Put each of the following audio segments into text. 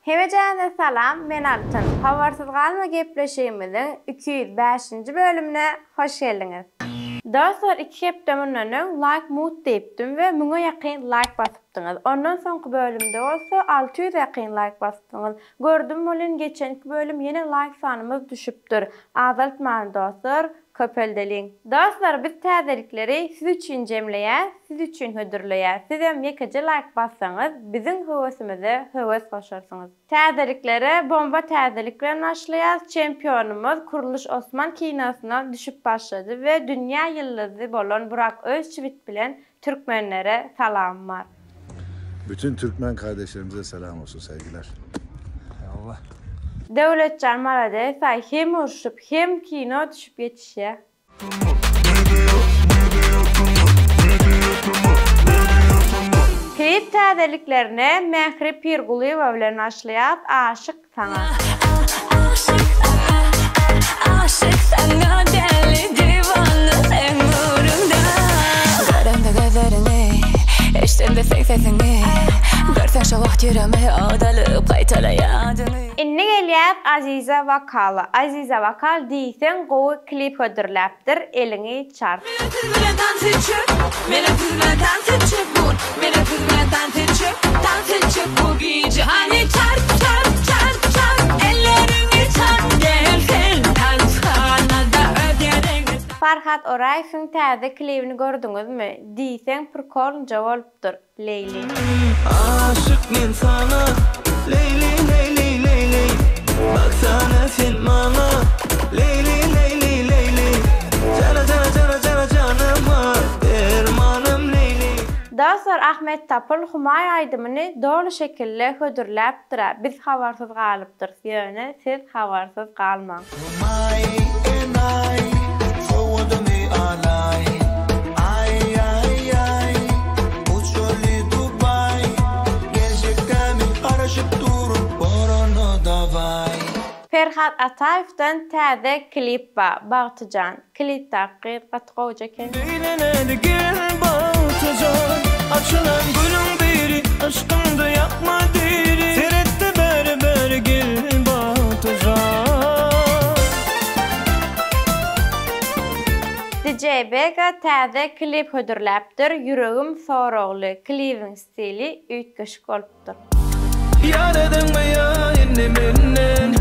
Hemejäňize salam men Altyn. Habarsyz galma gepleşigimiziň 205-nji bölümine hoş geldiňiz. Dostlar iki hepde mundan öň laýk mut diýipdim we müňe ýakyn laýk basypdyňyz. Ondan soňky bölümde bolsa 600 ýakyn laýk basypdyňyz. Gördüm welin geçenki bölüm ýene laýk sanymyz düşüpdir. Azaltman dostlar. Köpeldeliň. Dostlar biz täzelikleri siz üçin jemleýäs, siz üçin hödürleýäs. Sizem ýekeje laýk bassaňyz biziň höwesimize höwes goşarsyňyz. Täzeliklere bomba täzelik bilen başlaýas. Çempionymyz Kurluş Osman kinosyna düşüp başlady we dünýä ýyldyzy bolan Burak Özçivit bilen türkmenlere salam bar. Bütün Türkmen kardeşlerimize selam olsun sevgiler. Allah. Döwletjan malades-aý hem urşup hem kino düşüp ýetişýä. Klip täzeliklerine Mähri Pirgulyýewa bilen başlaýas Aşyk saňa. Aşyk aşyk saňa däli diwana seň ugrunda. Göremde gözleriňi, eşdemde seň sesiňi, Görseň şo wagt ýüregime ot alyp gaýtalaýadyňy. Indi gelýäs Aziza wokala. Aziza wokal diýseň gowy klip hödürläpdir eliňi çarp. Mele siz bilen tans etjek, mele siz bilen tans etjek bu gün, mele siz bilen tans etjek, tans etjek bu gije. Hany çarp, çarp, çarp, çarp, elleriňi çarp, gel sen tanshanada öz ýeriňi tap. Farhat Oraýewiň täze klibini gördüňizmi? Diýseň prkolnyja bolupdyr. Leýli. Aşyk men saňa Leýli Leýli Leýli Baksana sen maňa Leýli Leýli Leýli Jana jana jana jana janyma Dermanym Leýli. Dostlar Ahmet Tapyl Humaý aýdymyny doly şekilde hödürläpdirä biz habarsyz galypdyrys ýöne siz habarsyz galmaň. Humaý enaý sowudymy alaý aý aý aý uçaly Dubaý geljekdämi garaşyp durun borana dawaý. Perhat Ataýewden täze klip bar Bagtyjan. Klipdäki gyz gaty gowja eken. Beýleneli gel Bagtyjan Açylan gülüň biri Yşkyňda ýakma diri Seretde bäri bäri gel Bagtyjan. DJ Bega täze klip hödürläpdir Ýüregim soragly klibiň stili üýtgeşik bolupdyr. Ýadadyňmy ýa indi menden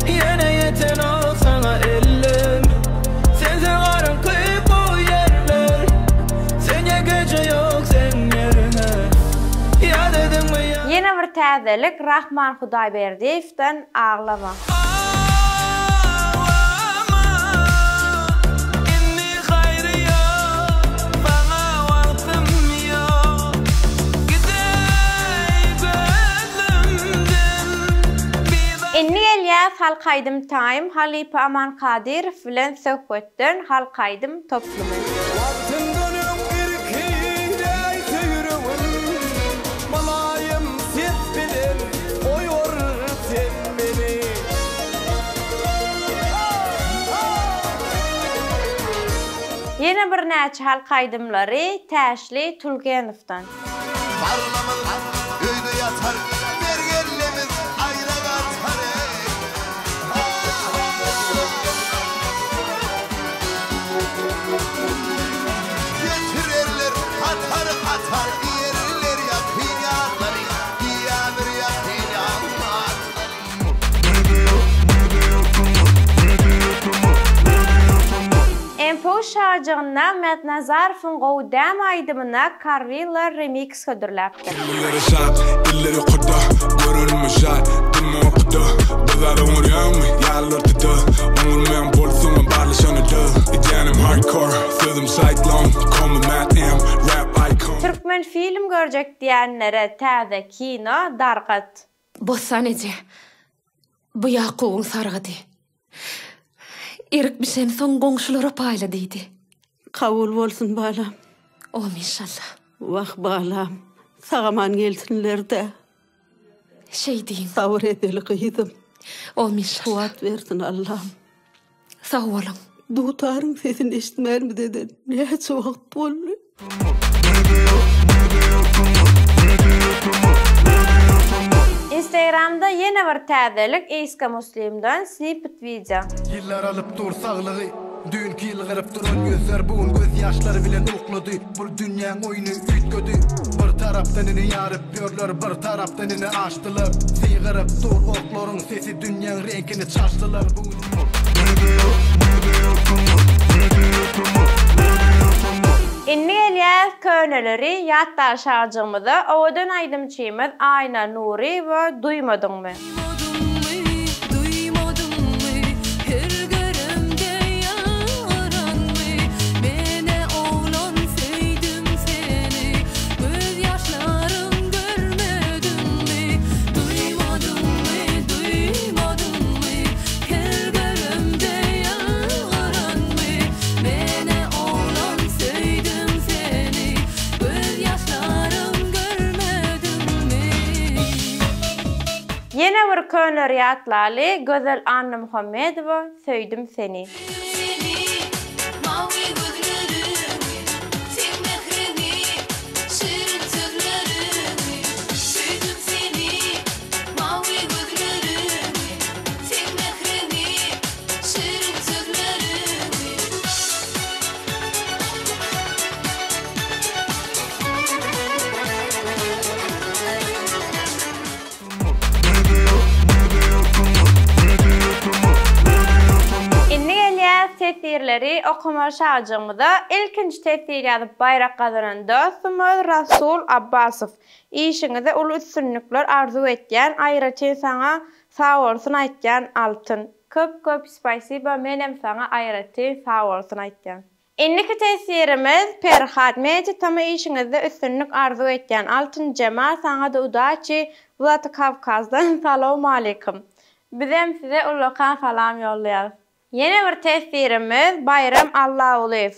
Ýene ýetenok saňa ellem Sensiz garaňky bu ýerler Sen ýekeje ýok seň ýeriňe Ýadadyňmy ýa. Ýene bir täzelik Rahman Hudaýberdiýewden Aglama. Aglama indi haýry ýok Saňa wagtym ýok Gideý gözümden bizar. Indi gelýäs Halk aýdym taým halypa Aman Kadyrow bilen söhbetden Halk aýdym toplumy. Wagtyndan öň irkiläýse ýüregim, Mylaýym ses bilen oýar sen meni. Ýene birnäçe halk aýdymlary Täşli Tulgenowdan. Barlamyz öýde ýatar, mergenlemiz aýrak atar eý. Getirerler hatar-hatar, diýerler ýakyn ýatlary, diýýändir ýakyn ýatlary. MPU şarjygynda Mätnazarowyň Gowy däm aýdymyna Karwilla remiks hödürläpdir. Kimlere şat, iller ýokarda Görenime şat, dilime okuda Bazar oňarýaňmy, ýaly ortada Oňarmaýan bolsaňam barlaşanyda Edýänim hardcore, sözüm cyclone Call me Matt M, rap icon. Türkmen film görjek diýenlere täze kino Dargat. Bossan eje, bu Ýakubyň sargydy. Erik bişensoň goňşulara paýla diýdi. Kabul bolsun balam. Omi inşallah. Wah balam, sag-aman gelsinler-dä. Şeý diýiň. Sabyr edeli gyzym. Omi inşallah. Kuwwat bersin Allam. Sag boluň. Dutaryň sesini eşitmänimize-de näçe wagt boldy. Instagram. Instagramda ýene bir täzelik Iska Muslimden snippet wideo. Ýyllar alyp dur saglygy Düýnki ýylgyryp duran ýüzler bu gün göz ýaşlary bilen uklady Bul dünýäň oýny üýtgedi Bir tarapdan ini ýaryp ýörler bir tarapdan ini açdylar Sygyryp dur oklaryň sesi dünýäň reňkini çaşdylar Bu gün Indi gelýäs köneleri ýatlar şajygymyza owadan aýdymçymyz Aýna Nuryýewa duýmadyňmy. Duýmadyňmy, duýmadyňmy, her göremde ýylgyranmy, Menä oglan söýdüm seni, göz ýaşlarym görmediňmi, Duýmadyňmy, duýmadyňmy, her göremde ýylgyranmy, Menä oglan söýdüm seni, göz ýaşlarym görmediňmi. Ýene bir köneleri ýatlaly Gözel Annamuhammedowa Söýdüm seni. Söýdüm seni, mawy gözleriňi, Seň mähriňi, şirin sözleriňi. Söýdüm seni, mawy gözleriňi, Seň mähriňi, şirin sözleriňi. Indi gelýäs teswirleri okamaly şajygymyza. Ilkinji teswir ýazyp baýrak gazanan dostumyz Rasul Abbasow. Işiňizde uly üstünlikler arzuw etýän, aýratyn saňa sagbolsun aýtýan Altyn. Köp köp spasiba menem saňa aýratyn sagbolsun aýtýan. Indiki teswirimiz Perhat Media tama işiňizde üstünlik arzuw etýän Altynjemal saňada udaçi Wladikawkazdan salowmalikim. Bizem size ullakan salam ýollaýarys. Ýene bir teswirimiz Baýram Allagulyýew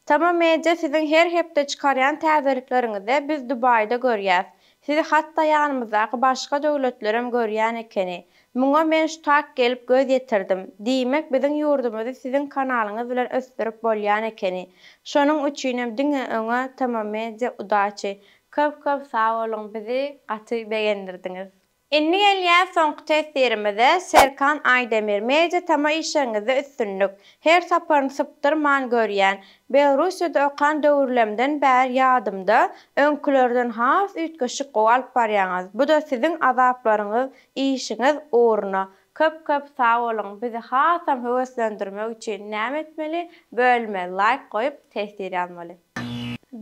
Tama Media siziň her hepde çykarýan täzelikleriňizi biz Dubaýda görýäs. Sizi hatda ýanymyzdaky başga döwletlerem görýän ekeni. Muňa men şu tak gelip göz ýetirdim. Diýmek biziň ýurdumyzy siziň kanalyňyz bilen ösdürip bolýan ekeni. Şonuň üçinem diňe öňe Tamamedia udaçi. Köp köp sag boluň bizi gaty begendirdiňiz. Indi gelýäs soňky teswirimize Serkan Aýdemir Media tama işleriňizde üstünlik. Her saparyny sypdyrman görýän. Belorussiýada okan döwürlemden bäri ýadymda, öňkülerden has üýtgeşik gowy alyp barýaňyz. Bu-da siziň azaplaryňyz Işiňiz ugruna. Köp köp sag boluň bizi hasam höweslendirmek üçin näme etmeli bölüme laýk goýup teswir ýazmaly.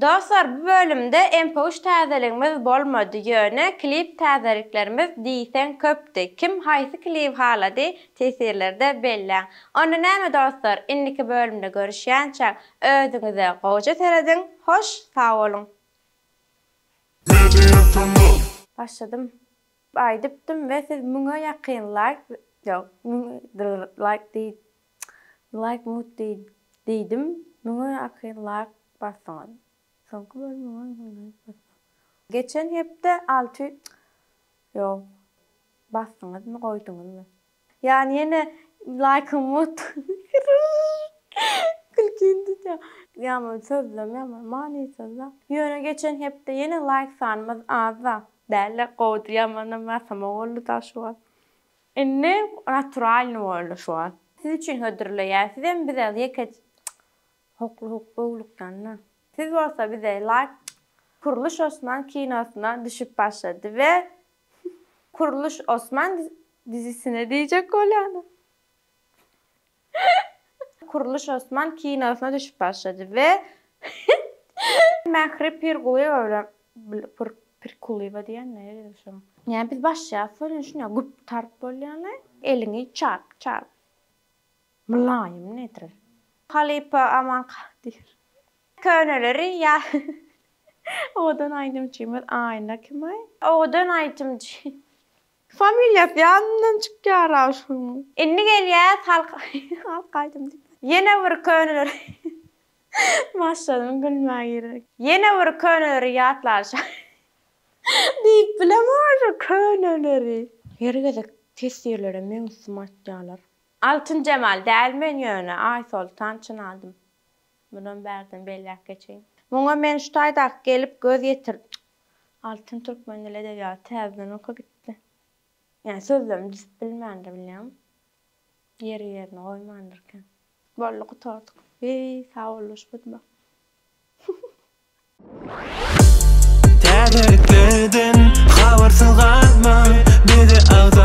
Dostlar bu bölümde MP3 täzeligimiz bolmady ýöne klip täzeliklerimiz diýseň köpdi kim haýsy klibi halady teswirlerde belläň onda näme dostlar indiki bölümde görüşýänçäk özüňize gowja serediň hoş sag boluň. Başladym. Aýdypdym we siz müňe ýakyn laýk ýok müň laýk diý laýk mut diý diýdim müňe ýakyn laýk basdyňyz soňky bölüm müňe ýakyn laýk basdyňyz geçen hepde alty ýok basdyňyzmy goýduňyzmy Ýani ýene laýkyň mut Gülki indi Ýaman sözlem ýaman manysyz-da. Ýöne geçen hepde ýene laýk sanymyz az-da. Däl-de gowudy ýamanam ýasama boldy-da şu wagt. Indi naturalnyý boldy şu wagt. Siz üçin hödürleýäs sizem bize ýeke hokly hok gowlukdan-da. Siz bolsa bize laýk Kurluş Osman kinosyna düşüp başlady we Kurluş Osman dizisine diýjek bolýan. Kurluş Osman kinosyna düşüp başlady we Mähri Pirgulyýewa bilen Pirkulyýewa diýýän nähili şo. Näme biz başlaýas welin şunda güp tarp bolýanlaý. Eliňi çarp çarp. Mylaýym nedir. Halypa Aman Kadyr. Köneleri ýa Owadan aýdymçymyz Aýna kimaý? Owadan aýdymçy. Familiýasy ýadymdan çykýara şunuň. Indi gelýäs halk halk aýdym diýip. Ýene bir köneleri Başladym gülmäge girdik. Ýene bir köneleri ýatlaşa diýip bilemok şu köneleri. Her gezek teswirlere meň üstüme atýalar. Altynjemal däl men ýöne Aýsoltan çyn adym. Munam bärden belläp geçeýin. Muňa men şu taýdaky gelip göz ýetir Altyn türkmen dili edebiýaty täzeden oka gitdi. Ýani sözlerimi düzüp bilmändir bilýäňmi? Ýeri ýerine goýmandyr eken. Boldy gutardyk. Eý sag bollaşmadym-a. Täzeliklerden habarsyz galma bizi agza.